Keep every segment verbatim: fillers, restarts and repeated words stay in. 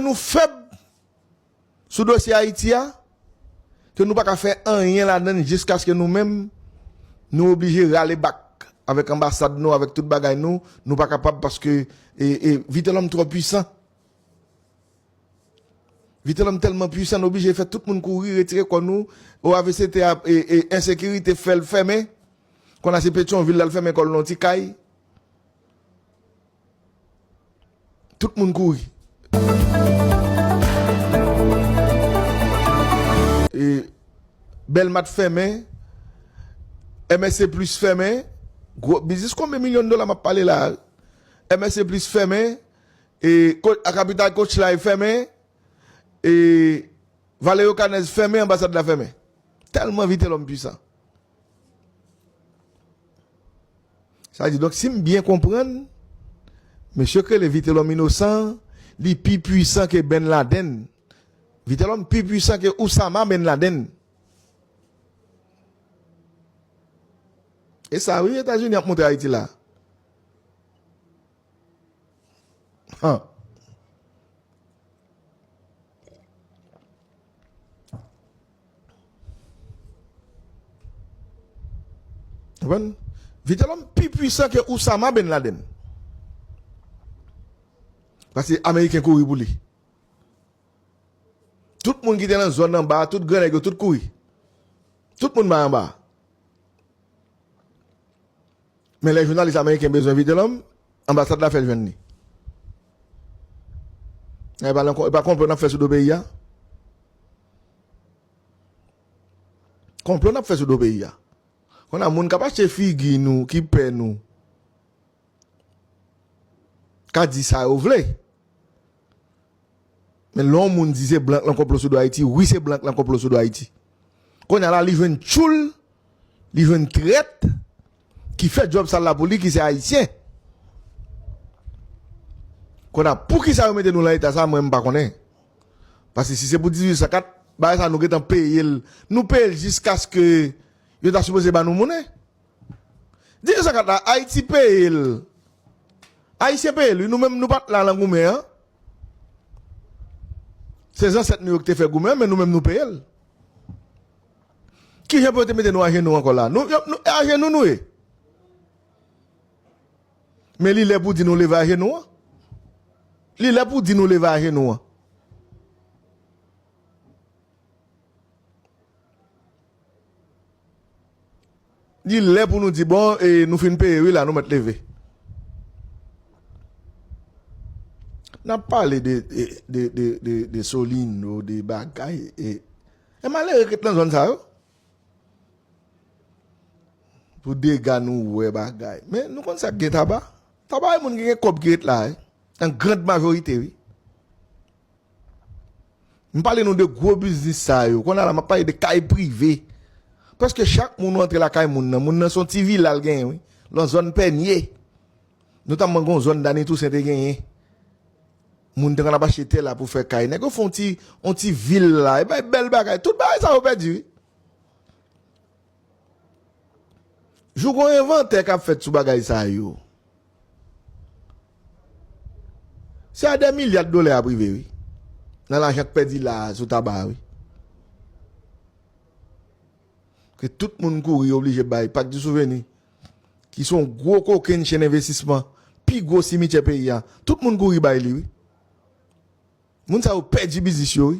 Nou fèb sou dosye Ayiti a, ke nou pa ka fè anyen ladan l jiskaske nou menm, nou oblije rale bak avèk anbasad nou, avèk tout bagay nou, nou pa kapab paske, e, e, Vitelhomme twò pwisan. Vitelhomme tèlman pwisan, nou oblije fè tout moun kouri, retire kò nou. O A V C T a, e, e, ensekirite fè l fèmen. Konn a se Petyonvil l al fèmen kò l nan yon ti kay. Tout moun kouri. E, Bèlma t fèmen, M S C Plus fèmen, gwo biznis, konbyen milyon dola m ap pale la? M S C Plus fèmen, e, ko-, a kapital Coach la fèmen, e, Valerio Canez fèmen, anbasad la fèmen. Tèlman Vitelhomme pwisan. Sa di, donk, si m byen konprann, mesye k rele Vitelhomme Innocent, li pi pwisan ke Ben Laden. Vitelhomme pi pwisan ke Oussama Ben Laden. E sa, wi, Etazini ap montre Ayiti la. Han. Konprann? Vitelhomme pi pwisan ke Oussama Ben Laden. Paske Ameriken kouri pou li. Tout moun ki te nan zòn anba a, tout gran nèg yo, tout kouri. Tout moun bay anba a. Men lè jounalis ameriken bezwen Vitelhomme, anbasad la fè l jwenn li. E pa, e pa konplo n ap fè sou do peyi a? Konplo n ap fè sou do peyi a. Konn a moun k ap achte figi nou, ki pè nou, ka di sa yo vle. Men lè yon moun di se blan k lan konplo sou do Ayiti, wi, se blan k lan konplo sou do Ayiti. Kounye a la, li jwenn tchoul, li jwenn trèt ki fè djòb sal la pou li, ki se Ayisyen. Kounye a, poukisa yo mete nou lan eta sa, mwen, m pa konnen. Paske si se pou dizuit san kat, bagay sa nou gentan peye l. Nou peye l jiskaske yo ta sipoze ba nou monnen. Dizuit san kat la, Ayiti peye l. Ayisyen peye l, wi. Nou menm, nou pa t la lan goumen an. Se zansèt nou yo ki te fè goumen an, men nou menm, nou peye l. Kijan pou yo te mete nou ajenou ankò la? Nou, yo, nou, ajenou nou ye. Men li lè pou di nou leve ajenou an. Li lè pou di nou leve ajenou an. Li lè pou nou di, bon, e, nou fin peye, wi, la, nou mèt leve. N ap pale de, de, de, de, de, de Solino, de bagay, e, e malere k ret nan zòn sa yo. Pou dega nou wè bagay. Men nou konn sa k gen Taba. Taba e moun ki gen kòb ki ret la, wi. An grand majorite, wi. M pale nou de gwo biznis sa yo. Kounye a la, m ap pale de kay prive. Prèske chak moun ou antre lakay moun nan, moun nan se yon ti vila l genyen, wi. Lan zòn Pènye. Notamman, gen yon zòn Dany Toussaint te genyen. Moun te konn ap achte tè la pou fè kay. Nèg yo fè yon ti, yon ti vil la. E bay bèl bagay. Tout bagay sa yo pèdi, wi. Jou gon envantè k ap fèt sou bagay sa yo. Se a dè milya de dola y ap rive, wi. Nan lajan k pèdi la a sou Taba, wi. Ke tout moun kouri oblije bay Parc du Souvenir, ki se yon gwo kokenn chenn envestisman, pi gwo simityè peyi a. Tout moun kouri bay li, wi. Moun sa yo pèdi biznis yo, wi.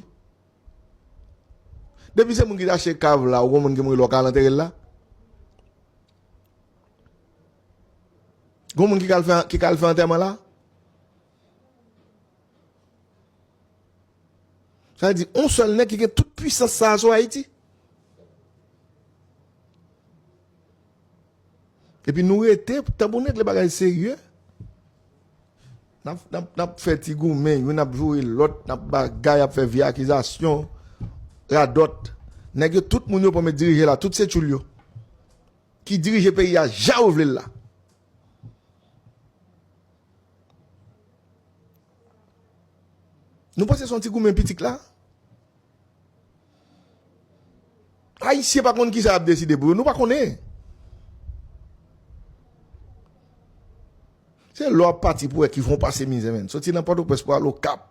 Depi se moun ki t achte kav la, ou gon moun ki mouri la, ou ka al antere l la? Gon moun ki ka al fè, ki ka al fè antèman la? Sa vle di, yon sèl nèg ki gen tout pwisans sa a sou Ayiti. Epi nou rete, tanpri n regle bagay serye. N ap, n ap, n ap fè ti goumen, youn ap joure lòt, n ap bagay, ap fè vye akizasyon, radòt. Nèg yo, tout moun yo pran men dirije la, tout se tchoul yo. Ki dirije peyi a jan yo vle l la. Nou panse se yon ti goumen pitit la? Ayisyen pa konn kisa y ap deside pou yo. Nou pa konnen. Se lè w ap pati pou wè ki jan w pase mizè, menn. Soti nan Pòtoprens pou al Okap.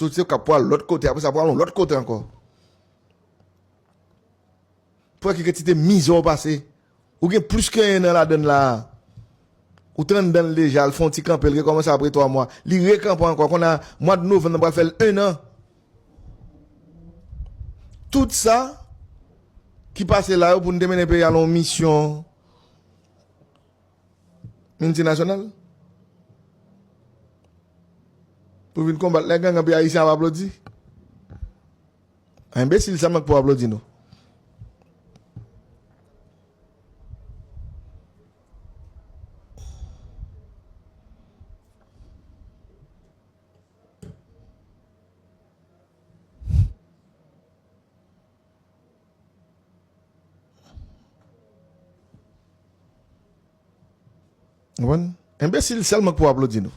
Tout se k ap pral lòt kote, apre sa pral yon lòt kote ankò. Pou wè ki kantite mizè w pase. Ou gen plis ke en an ladann la a. Ou t anndan l deja, l fè yon ti kanpe, l rekòmanse apre twa mwa. Li rekanpe ankò. Kounye a, mwa de novanm nan pral fè l en an. Tout sa ki pase la yo pou n te mennen peyi a nan yon misyon miltinasyonal. Pou vin konbat lè gang an, peyi ayisyen ap aplodi. Enbesil sèlman k pou aplodi nou. Konprann? Enbesil sèlman k pou aplodi nou.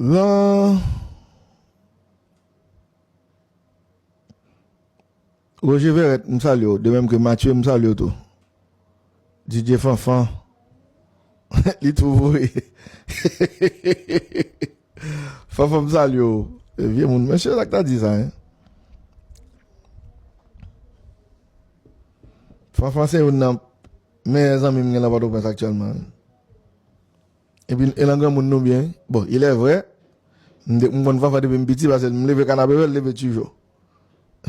Lan Roger Verret, m salye w. De menm ke Mathieu, m salye w tou. D J Fanfan. Li tou voye. Fanfan, m salye w. E vye moun, mesye, sa k ta di sa, hein? Fanfan se youn nan meyè zanmi m gen nan Pòtoprens aktyèlman. Epi, e nan granmoun nou byen. Bon, il est vrai, m de-, m konn Fanfan depi m piti, paske m leve Kanapevèl, leve Tijo.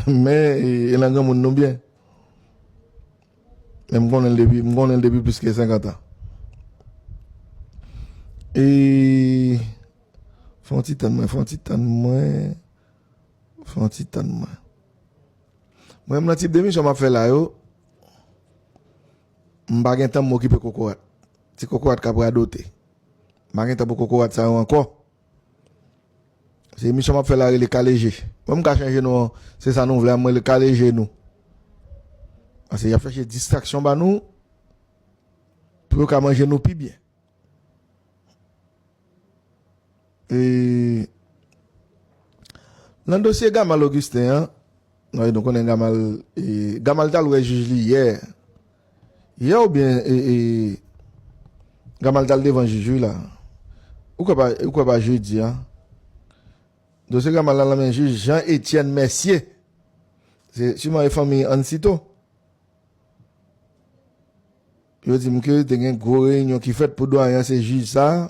Men, e, e nan granmoun nou byen. Men m konnen l depi, m konnen l depi plis ke senkant an. E, fè yon ti tann mwen, fè yon ti tann mwen, fè yon ti tann mwen. Mwen, menm nan tip de misyon m ap fè la yo, m pa gen tan m okipe kokorat. Ti kokorat k ap radote. M pa gen tan pou kokorat sa yo ankò. Se emisyon m ap fè la rele Kale Je. Mwen, m ka chanje non an, se sa nou vle, m rele Kale Je nou. Paske y ap chèche distraksyon ba nou pou yo ka manje nou pi byen. E, nan dosye Gamal Augustin an, nou konnen Gamal, e, Gamal t al wè jij li yè. Yè oubyen, e, e, Gamal t al devan jij wi la. Ou kwè pa, ou kwè pa jedi a? Dosye Gamal la nan men jij Jean Etienne Mercier. Se siman e fanmi Ansito. Yo di m ke te gen gwo reyinyon ki fèt pou dwayen an, se jij sa a.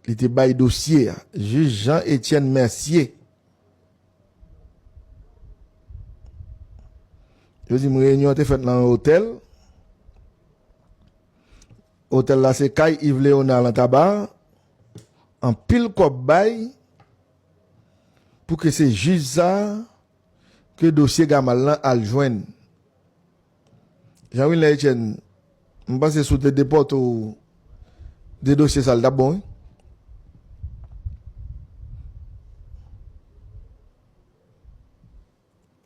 Li te bay dosye a. Jij Jean Etienne Mercier. Yo di m reyinyon an te fèt nan yon otèl. Otèl la se kay Yves Léonard lan Taba. Anpil kòb bay pou ke se jij sa a ke dosye Gamal lan al jwenn. Jean Wilner Etienne, m panse si w te depòte w de dosye sa, l t ap bon, wi.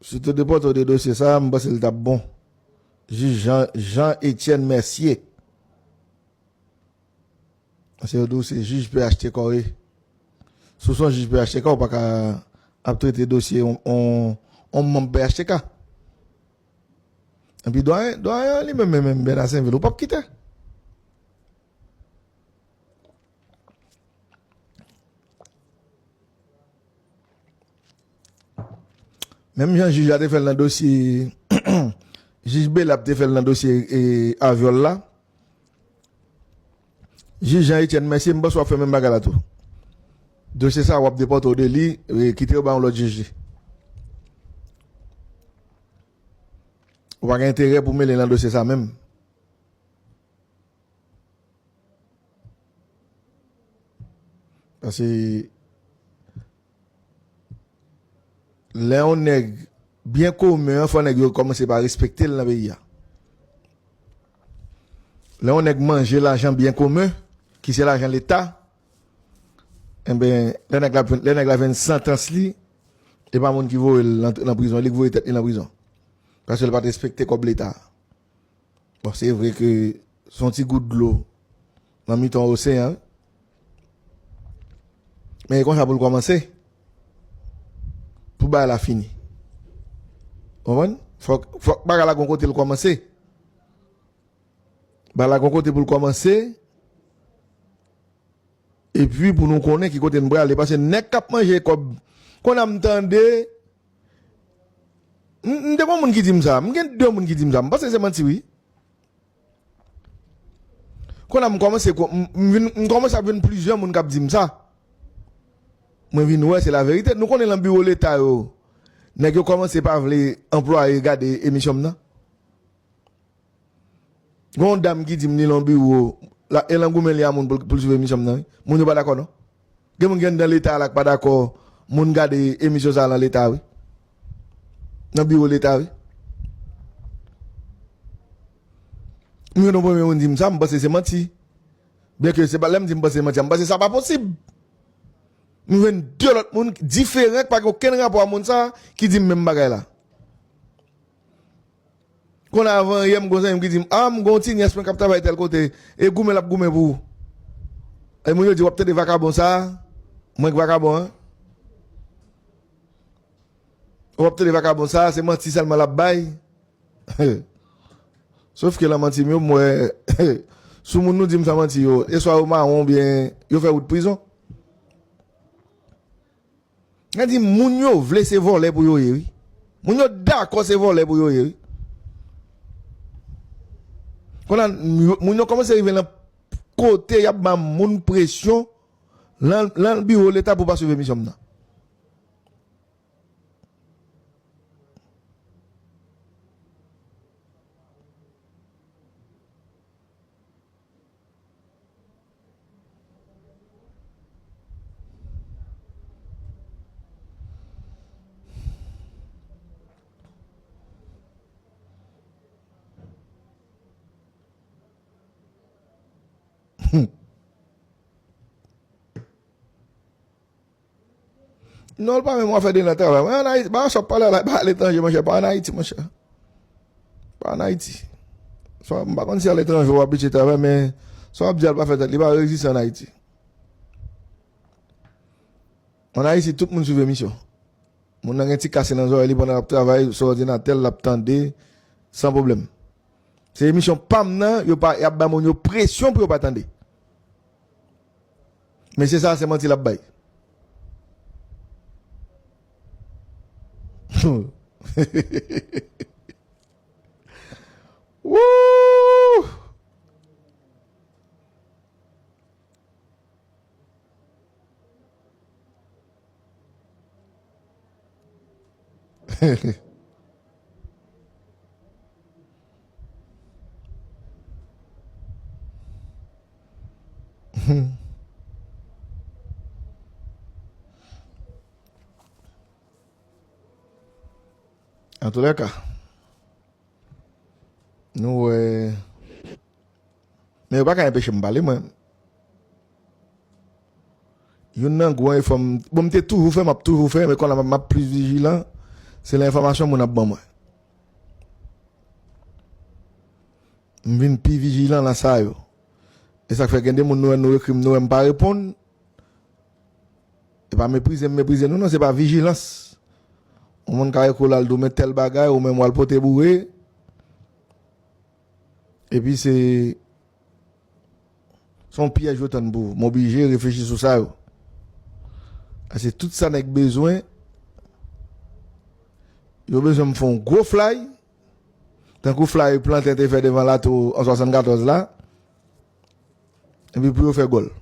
Si w te depòte w de dosye sa, m panse l t ap bon. Jij Jean, Jean Etienne Mercier. Paske yo di w se jij P H T K w ye. Si w se yon jij P H T K, ou pa ka ap trete dosye yon, yon, yon manm P H T K. Epi dwayen, dwayen an li menm, menm, menm, Bènasenvil, ou p ap kite. Menm jan jij la te fè l nan dosye, jij Belap te fè l nan dosye, e, avyòl la. Jij Jean Etienne Mercier, m panse w ap fè menm bagay la tou. Dosye sa, w ap depòte w de li, e, kite yo ba yon lòt jij li. Ou pa gen enterè pou mele nan dosye sa menm. Paske lè yon nèg byen komen an, fò nèg yo kòmanse pa respekte l nan peyi a. Lè yon nèg manje lajan byen komen, ki se lajan Leta, enben, lè nèg la, lè nèg la jwenn santans li, e pa moun ki voye l nan, nan prizon, li k voye tèt li nan prizon. Paske l pa t respekte kòb Leta a. Bon, se vre ke se yon ti gout dlo nan mitan oseyan, wi. Men e konsa pou l kòmanse. Pou bagay la fini. Konprann? Fòk, fòk bagay la gon kote l kòmanse. Bagay la gon kote pou l kòmanse. Epi pou nou konnen ki kote n prale. Paske nèg k ap manje kòb. Konn a m tande. M, m te gon moun ki di m sa. M gen de moun ki di m sa. M panse se manti, wi. Konn a m kòmanse, ko- m, m vin, m kòmanse ap jwenn plizyè moun k ap di m sa. Mwen vin wè se laverite. Nou konnen nan biwo Leta yo, nèg yo kòmanse pa vle anplwaye gade emisyon m nan. Gen yon dam ki di m li nan biwo, la, e lan goumen li a moun pou, pou l swiv emisyon m nan, wi. Moun yo pa dakò, non. Gen moun ki anndan Leta la k pa dakò moun gade emisyon sa a nan Leta, wi. Nan biwo Leta, wi. M jwenn yon premye moun di m sa, m panse se manti. Byenke se pa lè m di m panse se manti a, m panse sa pa posib. M jwenn de lòt moun diferan, ki pa gen okenn rapò a moun sa a, ki di m menm bagay la. Konn avan yè, m gon zanmi m ki di m, a, m gon ti nyès mwen k ap travay tèl kote, e goumen l ap goumen pou ou. E moun yo di, w ap tande vakabon sa a, mwen k vakabon an. W ap tande vakabon sa a, se manti sèlman l ap bay. Sof ke lan manti m yo, m wè, sou moun nou di m sa manti yo, e swa yo mawon oubyen yo fè wout prizon. Sa di moun yo vle se vòlè pou yo ye, wi. Moun yo dakò se vòlè pou yo ye, wi. Kounye a, moun yo kòmanse rive nan kote y ap ba moun presyon lan, lan biwo Leta pou pa swiv emisyon m nan. Non, l pa menm afè de nan travay. Mwen ann Ayiti, bagay sa w ap pale a la, e pa aletranje, monchè, pa ann Ayiti, monchè. Pa ann Ayiti. Sa, m pa konn si aletranje w abitye travay, men sa w ap di a, l pa fè tèt, li pa egziste ann Ayiti. Ann Ayiti, tout moun swiv emisyon. Moun nan gen ti kase nan zòrèy li pandan l ap travay sou òdinatè l, l ap tande san pwoblèm. Se emisyon pa m nan, yo pa, y ap ba moun yo presyon pou yo pa tande. Mesye sa a, se manti l ap bay. Woo! Antoulèka, nou wè, men yo pa ka enpeche m pale, mwen. Youn nan gwo efò m, bon, m te toujou fè, m ap toujou fè, men kounye a m ap plis vijilan, se lè enfòmasyon moun ap ban mwen. M vin pi vijilan nan sa yo. E sa k fè gen de moun nou wè nou ekri m, nou wè m pa reponn. E pa meprize m meprize nou, non, se pa vijilans. Yon moun ka ekri w la, l di w men tèl bagay, ou menm w al pote boure. Epi se, se yon pyèj yo tann pou ou. M oblije reflechi sou sa yo. Paske tout sa nèg bezwen, yo bezwen m fè yon gwo flay, tankou flay Planten te fè devan Latou an swasannkatòz la, epi pou yo fè gòl.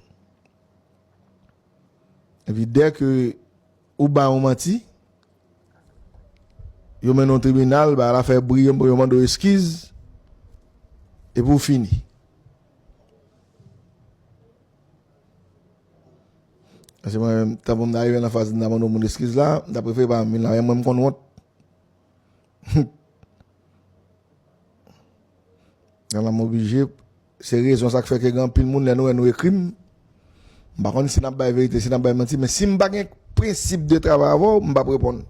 Epi dè ke ou ba yon manti, yo mennen w tribinal, bagay la fè bri, yo mande w eskiz, epi w fini. Paske mwen menm, tanpon m ta rive nan faz m ta mande yon moun eskiz la, m ta prefere pa vin la, men mwen m konn wont. Nan la m oblije, se rezon sa k fè ke gen anpil moun lè nou wè nou ekri m, m pa konn si n ap bay verite, si n ap bay manti, men si m pa gen prensip de travay avè w, m p ap reponn.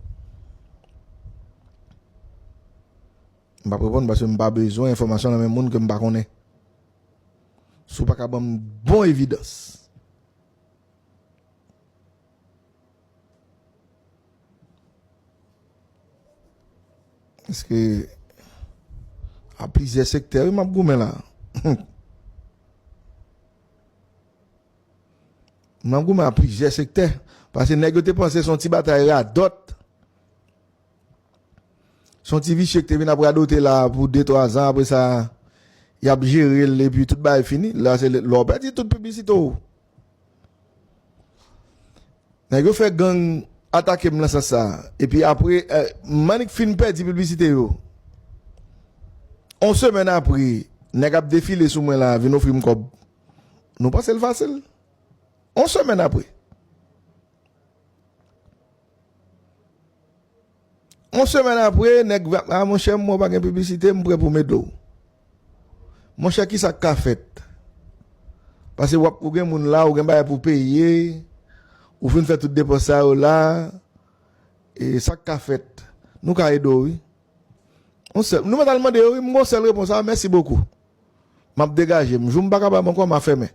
M p ap reponn paske m pa bezwen enfòmasyon nan men moun ke m pa konnen. Si w pa ka ban m bon evidans. Paske a plizyè sektè, wi, m ap goumen la. M ap goumen a plizyè sektè. Paske nèg yo te panse se yon ti batay radòt. Se yon ti visye ki te vin ap radote la pou de, twa zan. Apre sa, y ap jere l, epi tout bagay fini. La, se lè, lè w pèdi tout piblisite w. Nèg yo fè gang atake m nan sans sa. Epi apre, eh, m annik fin pèdi piblisite yo. On semèn apre, nèg ap defile sou mwen la, vin ofri m kòb. Nou panse l fasil? On semèn apre. On semèn apre, nèg va, "Ah, monchè, m wè w pa gen piblisite, m prè pou m ede w." Monchè, ki sa k ka fèt? Paske w ap, ou gen moun la, ou gen bagay pou peye, ou fin fè tout depans sa yo la, e sa k ka fèt? Nou ka ede w, wi. On sèl, nou mèt al mande yo, wi, m gon sèl repons, "Ah, mèsi bokou." M ap degaje m. Jou m pa kapab ankò, m a fèmen.